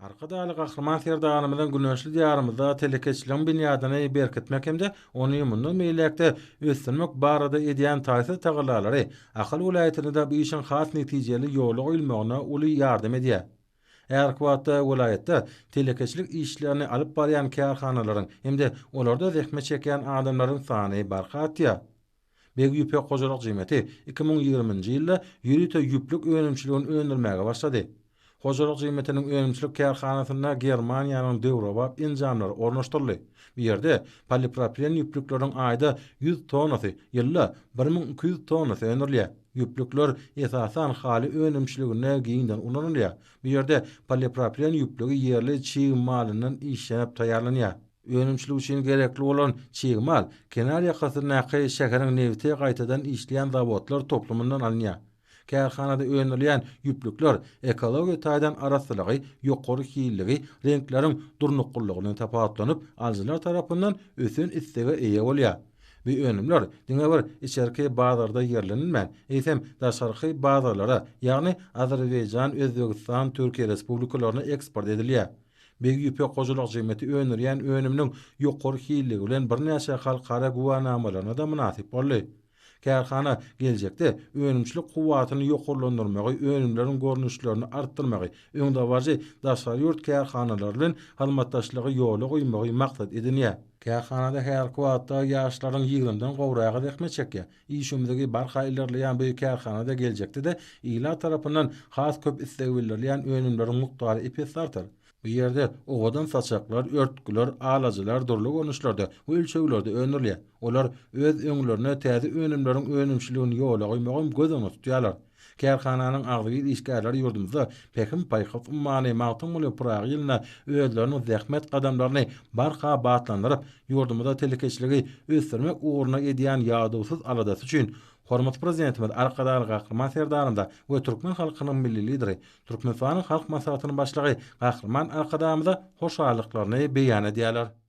Arkadagly Gahryman Serdarymyzyň güneşli Diýarymyzda telekeçiligiň binýadyny berkitmek hem-de ony mundan beýläk-de ösdürmek barada edýän taýsyz tagallalary Ahal welaýatynda-da bu işiň has netijeli ýola goýulmagyna uly ýardam edýär. Häzirki wagtda welaýatda telekeçilik işlerini alyp barýan kärhanalaryň hem-de olarda zähmet çekýän adamlaryň sany barha artýar. Beg ýüpek hojalyk jemgyýeti 2020-nji ýylda ýörite ýüplük önümçiligini öndürmäge başlady. Hojalyk jemgyýetiniň önümçilik kärhanasynda Germaniýanyň döwrebap enjamlary ornaşdyryldy. Bu ýerde polipropilen ýüplükleriň aýda 100 tonnasy, ýylda 1200 tonnasy öndürilýär. Ýüplükler, esasan, haly önümçiliginde giňden ulanylýar. Bu ýerde polipropilen ýüplügi ýerli çig malyndan işlenip taýýarlanýar. Önümçilik üçin gerekli bolan çig mal kenar ýakasyndaky şäheriň nebiti gaýtadan işleýän zawodlar toplumyndan alynýar. Kärhanada öndürilýän ýüplükler ekologiýa taýdan arassalygy, ýokary hilligi, reňkleriň durnuklylygy bilen tapawutlanyp, alyjylar tarapyndan ösen islege eýe bolýar. Bu önümler diňe bir içerki bazarda ýerlenilmän, eýsem, daşarky bazarlara, ýagny Azerbaýjan, Özbegistan, Türkiýe Respublikalaryna eksport edilýär. Beg Ýüpek hojalyk jemgyýeti öndürýän önüminiň ýokary hilligi bilen birnäçe halkara güwänamalaryna-da mynasyp boldy. Kärhana geljekde önümçilik kuwwatyny ýokarlandyrmagy, önümleriň görnüşlerini artdyrmagy, öňdebaryjy daşary ýurt kärhanalary bilen hyzmatdaşlygy ýola goýmagy maksat edinýär. Kärhanada häzirki wagtda ýaşlaryň ýigrimiden gowragy zähmet çekýär. Iş ümzügi barha ilerleýän bu kärhanada geljekde-de ilat tarapyndan has köp isleg bildirilýän önümleriň mukdary ep-esli artar. Bu ýerde owadan saçaklar, örtgüler, alajylar dürli görnüşlerde we ölçeglerde öndürilýär. Olar öz öňlerinde täze önümleriň önümçiligini ýola goýmagam göz öňünde tutýarlar. Kärhananyň agzybir işgärleri ýurdumyzda Pähim-paýhas ummany Magtymguly Pyragy ýylynda özleriniň zähmet gadamlaryny barha batlandyryp, ýurdumyzda telekeçiligi ösdürmek ugrunda edýän ýadawsyz aladasy üçin hormatly Prezidentimiz Arkadagly Gahryman Serdarymyza we türkmen halkynyň Milli Lideri, Türkmenistanyň Halk Maslahatynyň Başlygy Gahryman Arkadagymyza hoşallyklaryny beýan edýärler.